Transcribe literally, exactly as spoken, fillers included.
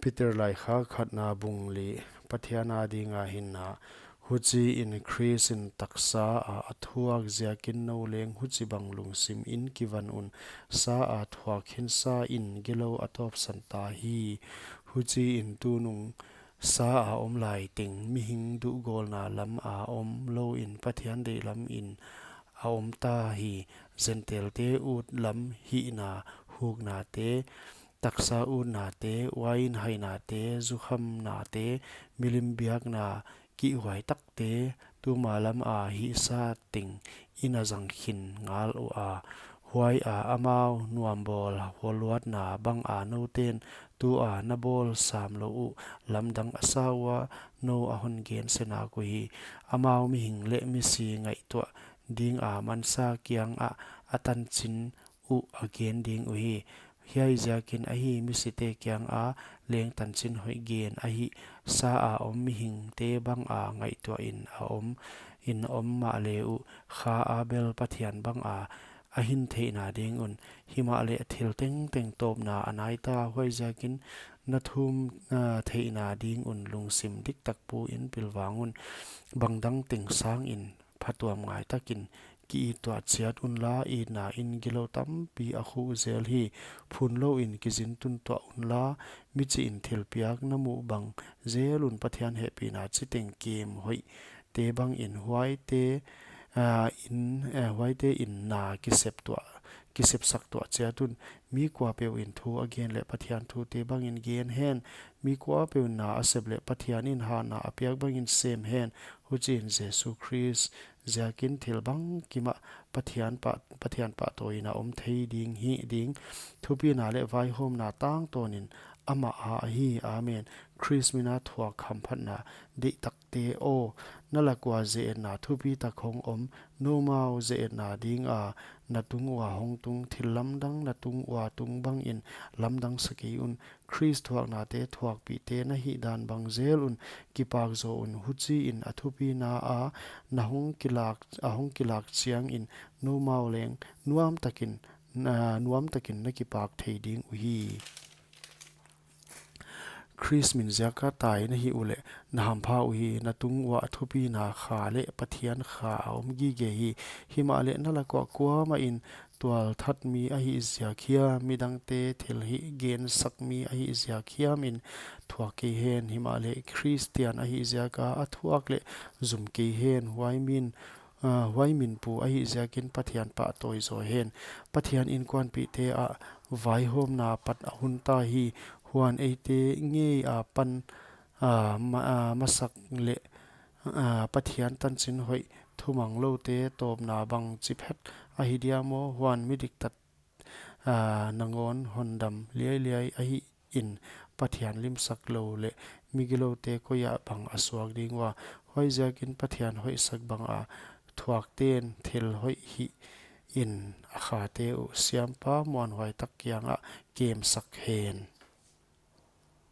Peter laikhak khatna bung li. Pathian a dinga hinna. Huchiin Khrist in taksa a a thuak ziakin nou leng huchibang lungsim in kivan un. Sa a thuak khinsa in gilou a tawpsan ta hi. Huchiin tunung sa a om lai teng mihing duhgawlna lam a om louin Pathian deihlam in a om ta hi. Gentile te ut lam hihna hukna te, taksa utna te, uain haina te, zukhamna te, milim biakna kihhuai tak te, tuma lam a hihsa teng in a zang khin ngal ua. Huai a amau nuambawl hualuatna bang a nou ten tu a na bawl sam lou uh lamdang a sa ua nou a hon gen senak uhi. Amau mihing leh misi ngaihtuah ding a mansa kiang a a tanchin uh a gen ding uhi. Hiai ziakin ahi misite kiang a leng tanchin hoih gen ahi. Sa a om mihing te bang a ngaihtuah in a om in om mahle uh kha a bel Pathian bang a a hin theihna ding un. Himahleh thil tengteng tawpna a nai ta, huai ziakin na thum, ah, theihna ding un lungsim diktak pu in pilvang un. Bangdang teng sangin phatuam ngai takin ki-it tuah chiat unla, itna in gilou tampi a khuh zel hi. Phun louin kizin tun tuah unla, michihin thilpiak na muh bang zel un. Pathian hehpihna chiteng kem hoih te bangin huaite, ah, in, eh, huaite in na kisep tuah, kisepsak tuah chiat un. Mi kuapeuh in thu a gen leh Pathian thute bangin gen hen. Mi kuapeuh in na a sep leh Pathian in hatna a piak bangin sem hen. Huchiin Jesu Khrist ziakin thil bangkim ah Pathian pah, Pathian pahtawina om thei ding hi ding. Thupina leh vaihawmna tangtawnin amah a ahi. Amen. Khrist mina thuak hamphatna deihtakte aw, na lak ua ze-etna thupitak hong om. Noumau ze-etna ding a na tung ua hong tung, thil lamdang na tung ua tung bangin lamdang sa kei un. Khrist thuaknate thuakpihte na hihdan bang zel un, kipak zaw un. Huchiin a thupina a na hong kilak, a hong kilak chiangin noumau leng nuam takin, na, nuam takin na kipak thei ding uhi. Khrist min ziaka tai na hih uleh na hampha uhi. Na tung ua thupina kha leh Pathian kha a om gige hi. Himahleh na lak ua kuamah in tualthat mi ahih ziak hiam, midangte thilhih gensak mi ahih ziak hiam in thuak kei hen. Himahleh Khristian ahih ziaka a thuak leh zum kei hen. Huai min, ah, huai min pu ahih ziakin Pathian pahtawi zaw hen. Pathian inkuanpihte ah vaihawmna pat a hun ta hi. Huan eite ngei a pan, ah, ma-, ah, masak leh, ah, Pathian tanchin hoih thumang loute tawpna bang chiphet ahi diam aw? Huan midiktat, ah, nangawn hondam liailiai ahi in Pathian limsak lou leh migiloute koi ah bang a suak ding ua? Huaiziakin Pathian hoihsak bang a thuakten thil hoih hih in a khate uh Siampa muanhuai tak kiangah kemsak hen.